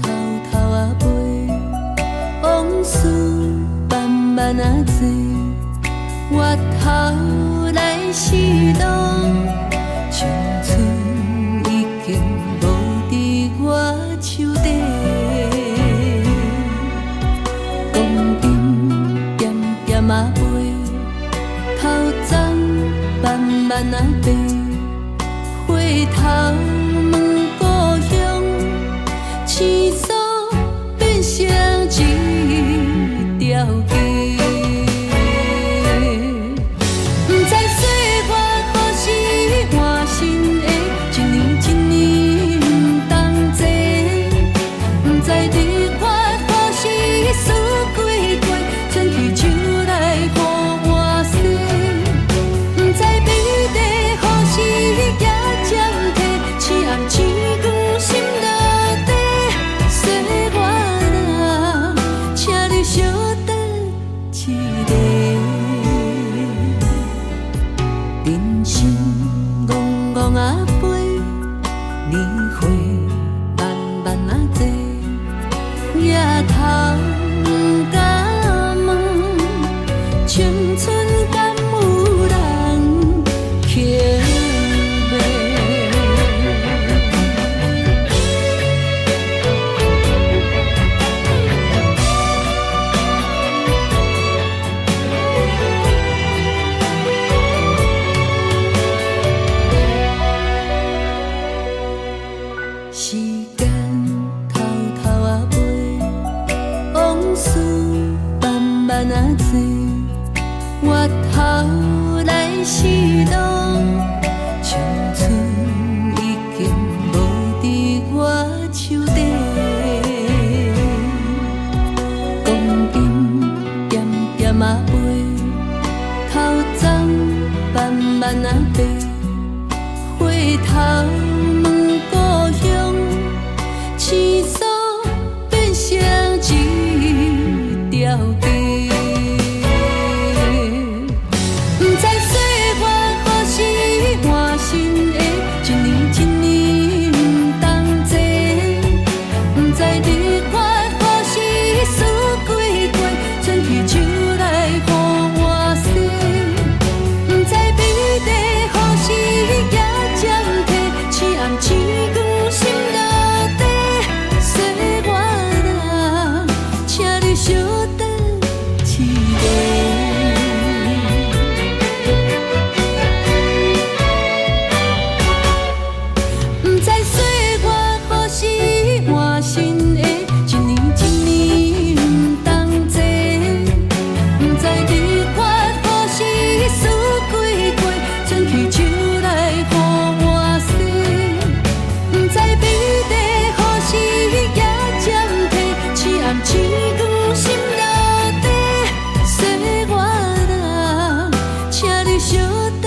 偷偷仔飛，往事慢慢仔做，回頭來時路，青春已經無佇我手底。光陰點點仔飛，頭鬃慢慢仔白，回頭問故鄉，青鎖變成一條街。不知歲月何時換新的，一年一年毋同齊。不知日月何時輸幾回，伸起手來予我洗。不知美麗何時也暫退，痴暗星光心落底。歲月啊，請你小等一下。人生戇戇仔飛，年歲慢慢仔濟，額頭毋敢問，青春敢有人捡買？時間偷偷仔飛，往事慢慢仔做，回頭來時路，青春已經無佇我手底。光陰點點仔飛，頭鬃慢慢仔白，回頭問故鄉，青鎖變成一條街。不知歲月何時換新的，一年一年毋同齊。不知日月何時輸幾回，伸起手來予我洗。不知美麗何時也暫退，痴暗星光心落底。歲月啊，請你小等一下。不知歲月何時換新的，一年一年毋同齊。不知日月何時輸幾回，伸起手來予我洗。不知美麗何時也暫退，痴暗星光心落底。歲月啊，請你小等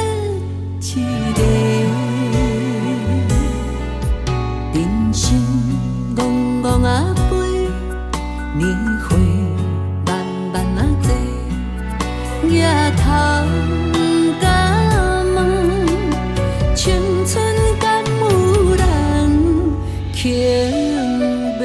一下。人生戇戇仔飞，年岁慢慢仔济，额头不敢问，青春敢有人肯买？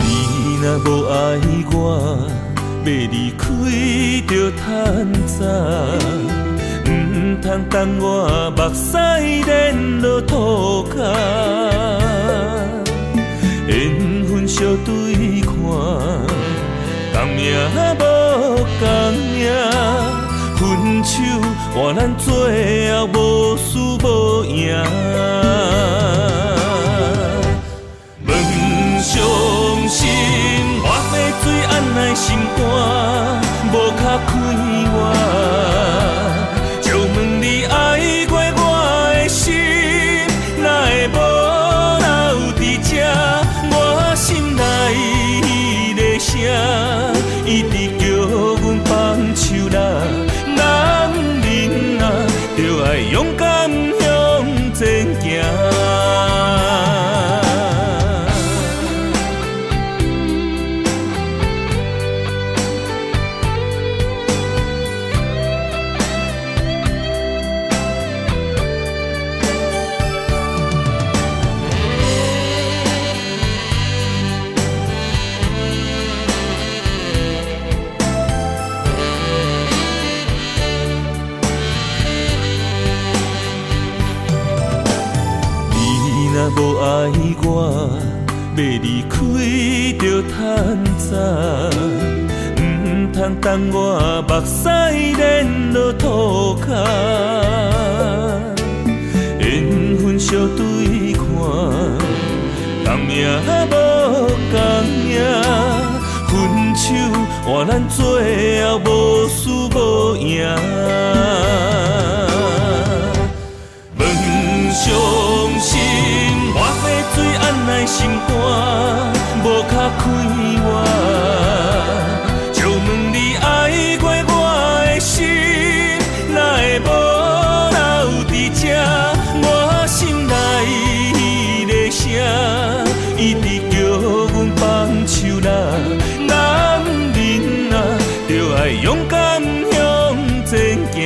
你若無愛我，欲離開著趁早，毋通等我目屎連落塗跤。緣分相對看，仝命無仝命，分手換咱最後無輸無贏。問傷心，我欲水按奈心肝，無較快活。借問你愛過我的心，哪會無留佇這？我心內的聲，一直叫阮放手啦。男人啊，著愛勇敢向前行。你若無愛我，欲離開著趁早，毋通等我目屎連落塗跤。緣分相對看，仝命無仝命，分手換咱最後無輸無贏。問傷心，我欲水按奈心肝，無較快活。借問你愛過我的心，哪會無留佇這？我心內的聲，一直叫阮放手啦。男人啊，著愛勇敢向前行。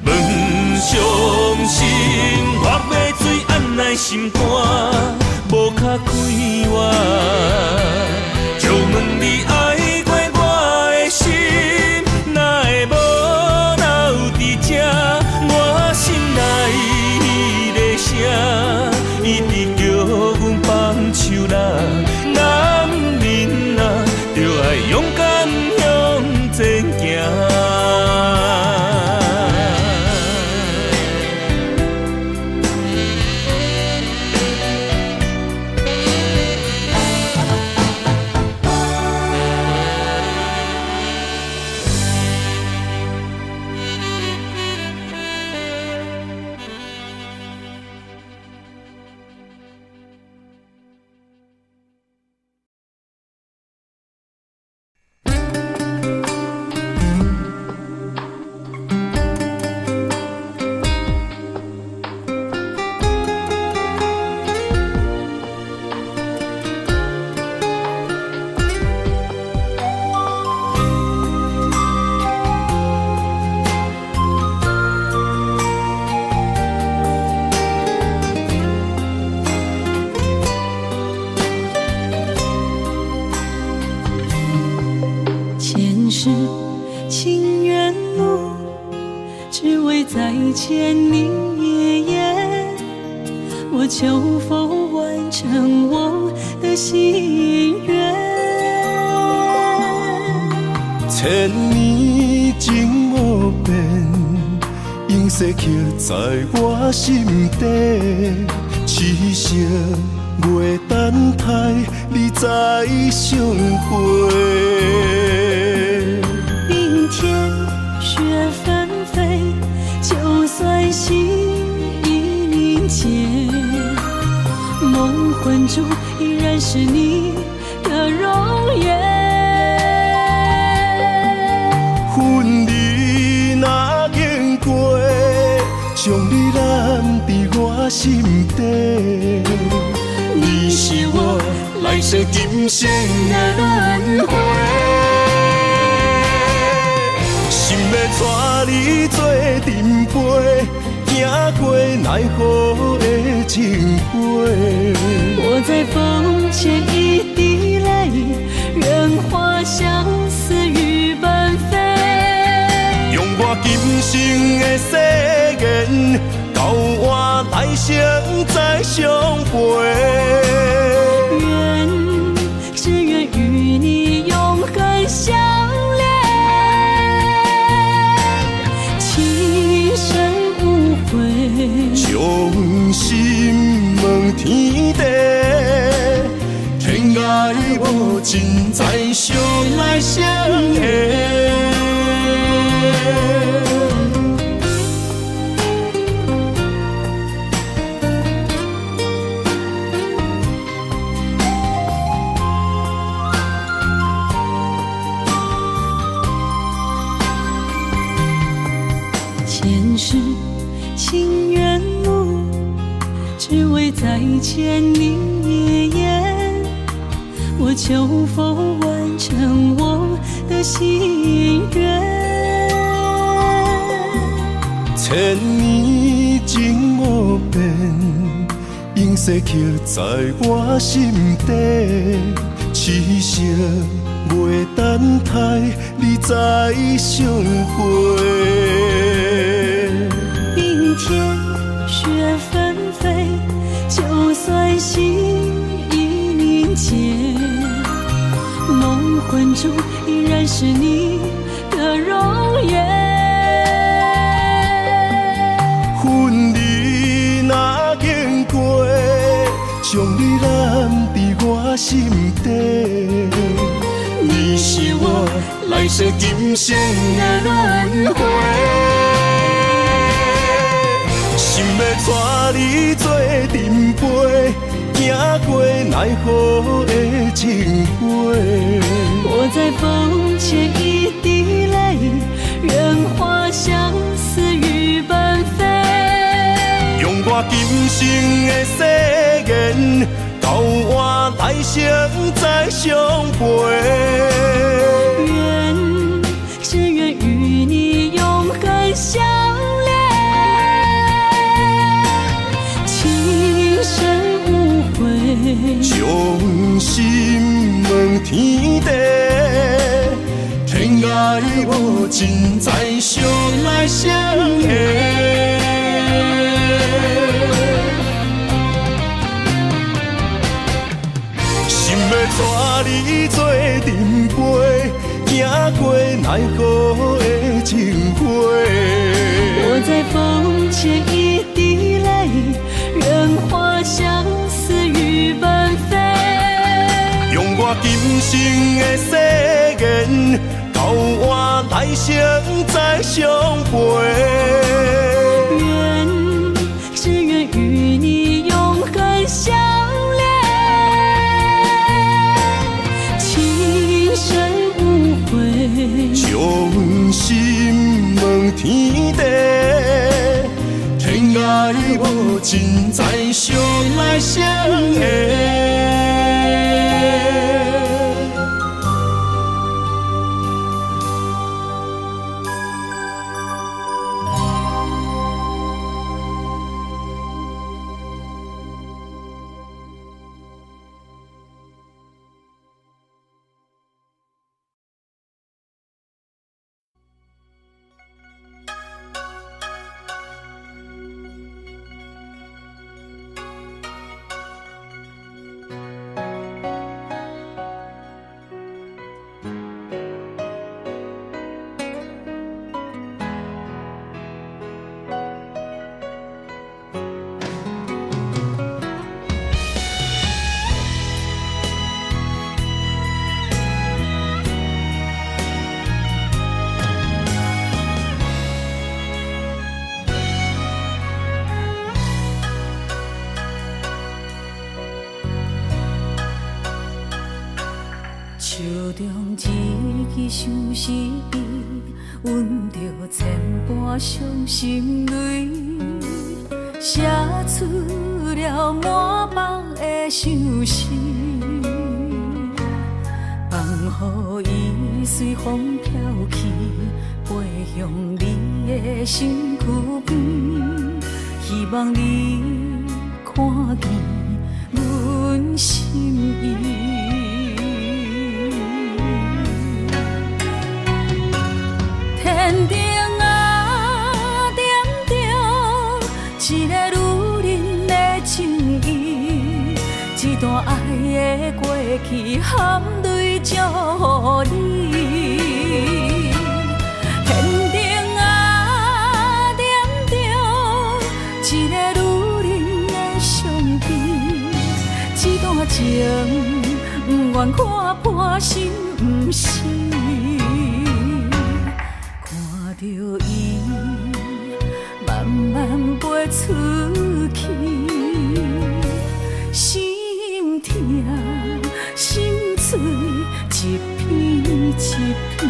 問傷心，我欲水按奈心肝，無較快活。借問你愛過我的心，哪會無留佇這？我心內的聲，一直叫阮放手啦。男人啊，著愛勇敢向前行。世情緣路，只為再見你一眼。我求佛完成我的心願。千年情無變，永世刻在我心底。痴心袂等待你再相會。冰天雪紛飛，就算心已凝結，夢魂中依然是你的容顏。分離若經過，將你攬佇我心底。你是我來世今生的輪迴，心欲帶你做陣飛，行過奈何的情花。我在風前一滴淚，願化相思雨般飛。用我今生的誓言，到我來生再相陪。願，只願與你永恆相戀，情深無悔。將心問天地，天涯無盡，再相來相下。前世情緣路，只為再見你一眼。我求佛完成我的心願。千年情無變，永世刻在我心底。痴心袂等待你再相會。冰天雪紛飛，就算心已凝結，夢魂中依然是你的容顏。分離若經過，將你攬佇我心底。你是我來世今生的輪迴，心欲帶你做陣飛，行過奈何的情花。我在風前一滴淚，願化相思雨般飛。用我今生的誓言，到我來生再相陪。願，只願與你永恆相戀，情深無悔。將心問天地，天涯無盡，再相來相下。心欲帶你做陣飛，行過奈何的情花。我在風前一滴淚，願化相思雨般飛。用我今生的誓言，到我來生再相陪。願，只願與你永恆相戀，情深無悔。將心問天地，天涯無盡，再相來相下。中一支相思悲，忍著千般伤心泪，寫出了滿腹的相思，放予伊隨風飄去，飛向你的身軀邊，希望你看見阮心意。天頂仔點著一個女人的情意，這段愛的過去含淚祝予你。天頂仔點著一個女人的傷悲，這段情毋願看破心毋死。看著伊慢慢飛出去，心疼心碎一片一片。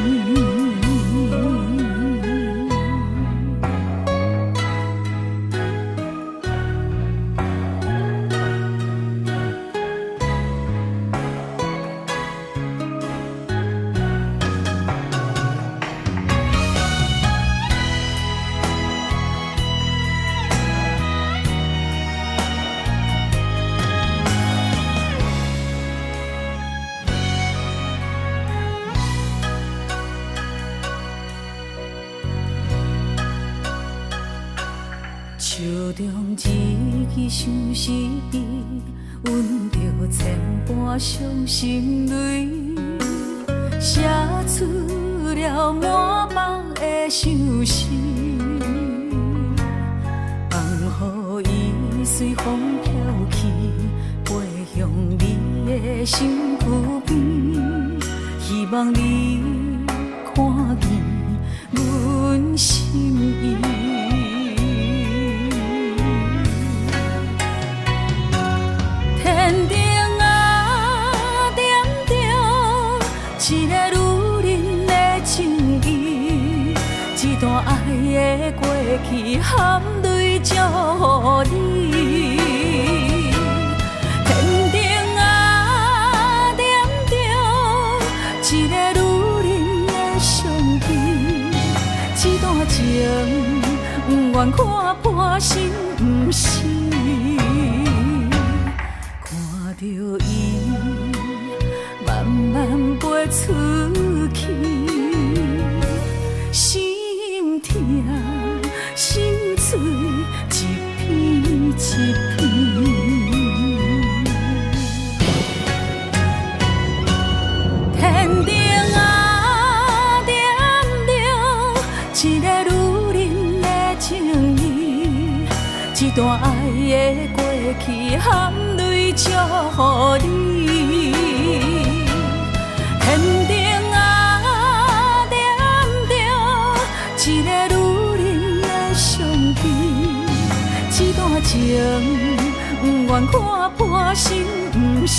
手中一支相思悲，忍著千般傷心淚，寫出了滿腹的相思，放予伊隨風飄去，飛向你的身軀邊，希望你看見阮心意。天頂仔點著一個女人的情意，這段愛的過去含淚祝予你。天頂仔點著一個女人的傷悲，這段情毋願看破心毋死。看著伊慢慢飛出去，心疼心碎一片一片。天頂仔點著一個女人的情意，這段愛的過去含淚祝予你。天頂仔點著一個女人的傷悲，這段情毋願看破心毋死。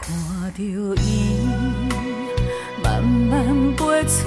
看著伊慢慢飛出